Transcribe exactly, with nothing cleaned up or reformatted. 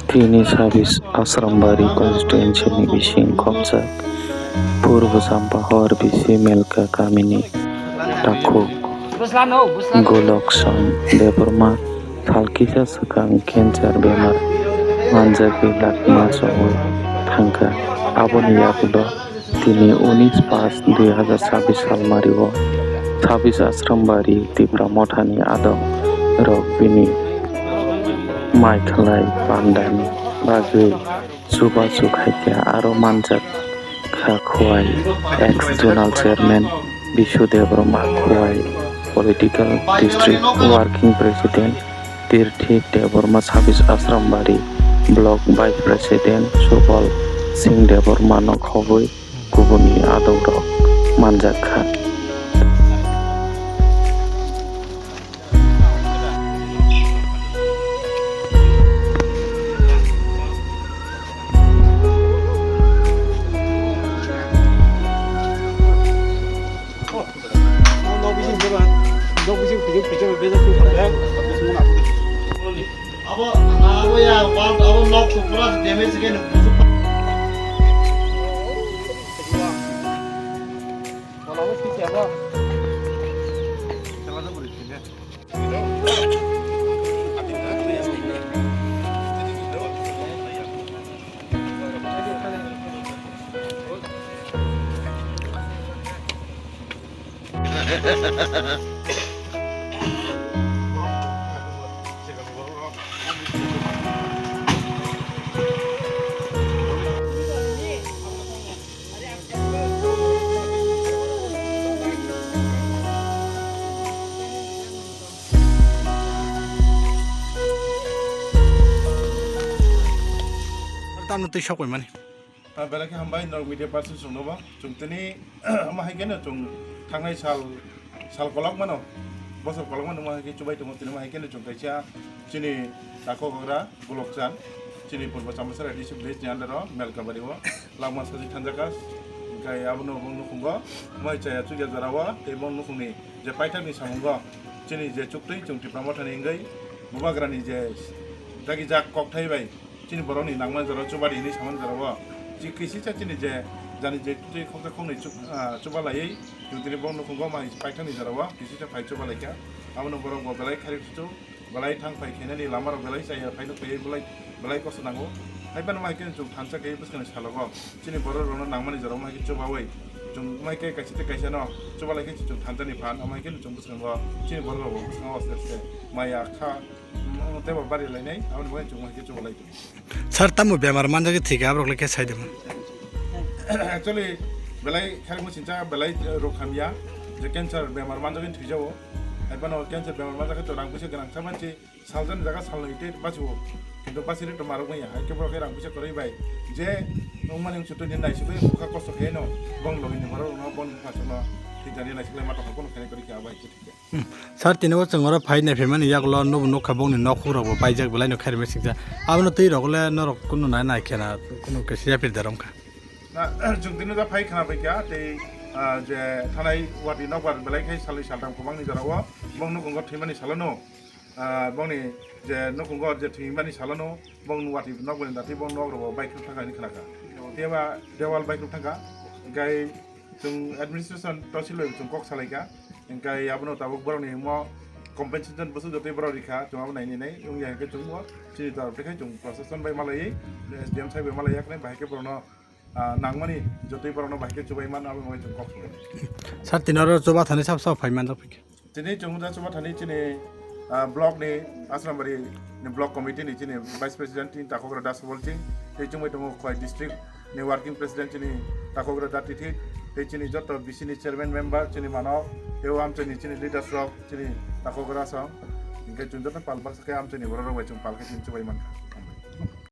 Tini sabis Asrambari constituency ni bising khopjak Purbo Champahor bisi Melka kamini takhuk Golok Sam Debbarma sal kisa swkang cancer bemar manjagwi lakma chongwi thangkha. Aboni yagulo tini unis paanch dui hazar chabbish salmario sabis Asrambari Tipra Mothani adong rok bini mai khlai pandani bagwi chubachu khaikha aro manjak kha Khowai ex zonal chairman Bishu Debbarma, Khowai political district working president Tirthi Debbarma, sabis Asrambari block vice president Subal Singh Debbarma no khobwi kubuni adongrok manjak kha. Abo, abo ya, abo nok tu pura damage again. Tamno twi sok mani. Ah, belai khe hambai norok media person chwngno bo. Chwng tini omo hai kheno chwng thangnai sal, sal kolok mano, bosor kolok mano omo hai khe chubai tongo. Tini omo hai kheno chwng kaisa chini takhuk hagra Golokchan, chini Purbo Chambaisara A D C village ni under o Melkabari o langma sajik thanjakha. Hwnkhe abono bo nukhungo omo hai chaya chukya jora o tei bo nukhungni je paithakni samungo chini je chuktwi chwng Tipra Mothani wngwi Bubagrani je dagijak kokthai bai chini borokni nangmani jora chuba di hinwi samani jora o. Chi kisi cha chini je jani je twi khoksa khoknwi chu-, ah, chuba laiwi chwng tini bo nukhungo mai paithakni jora o kisi cha phai chuba laikha. Abono borok bo belai khairok suchu belai thang phai khainani lama rok belai chaya phai nuk phai belai, belai kosto nango. Hai phano mai khe chwng thansa khe bwskangni salogo chini borok rokno nangmani jora o mai khe chubawi chwng mai khe kaisa tei kaisa no chuba lai khe chwng thansa ni phan o mai khe chwng bwskango chini borok rok bo bwskango aste aste maya kha. Mm, tei bo bari lainai, aboni bagwi chwng hai khe chuba lai tongo. Sir, tamo bemar manjak thik aborok le khe sai de man? Actually, belai kharokma sincha belai rok hamya je cancer bemar manjak thwijao. Hai phano cancer bemar manjak to rang puisa gwnang sa manchi saljan jaga salnwi tei bachio. Kintu bachiri to marok maya, hai khe borok khe rang puisa kwrwi bai je wngmani wngsu twi nai sugwi bwkha kosto khe no bong logi ni borok no bon bwkha chwngno thik jani nai suglai ma tongkha kono khainai kwrwi khe abo hai khe thik ya. Hmm. Sir, tini o chwng oro phai nai phaimani yagulo nubo nukha bongni nokhuk rok bo paijak belai no khairima singcha. Abono twi rok le norok kunu nai nai khena kunu khe siya pir darom kha. Na, chwng tini o phai khna bai kha tei, ah, je thanai wati nokbar belai khai salwi saltham kwbangni jora o bong nukhungo thwimani salono, ah, bongni je nukhungo je thwimani salono bong wati nokbar ni dati bong nok rok bo bai khna thangkha hinwi khna kha. Tei ba dewal bai khna thangkha. Gai Chwng administration tosil bai chwng kok salai kha, hwnkhe abono tabuk borokni omo compensation bwswk jotoi borok rikha, chwng abo naini nai wngya hwnkhe chwngbo chini torop khe chwng proshashan bai malaiwi, S D M sai bai malaiya khe bahai khe borokno, ah, nangmani jotoi borokno bahai khe chubai mano, abo bai chwng kok salai. Sir, tini oro chuba thani sab sab phai manjak phi khe. Tini chwng wngkha chuba thani chini, ah, block ni Asrambari ni block committee ni chini vice president chini Takhukra Das Subal Singh, tei chwngbai tongo Khowai district ni working president chini Takhukra Da Tithi, tei chini joto B C ni chairman member chini manok, tei o amchaini chini leaders rok chini Takhukra song, hwnkhe chwng joto pal baksa khe amchaini borok rok bai chwng pal khe chini chubai mankha.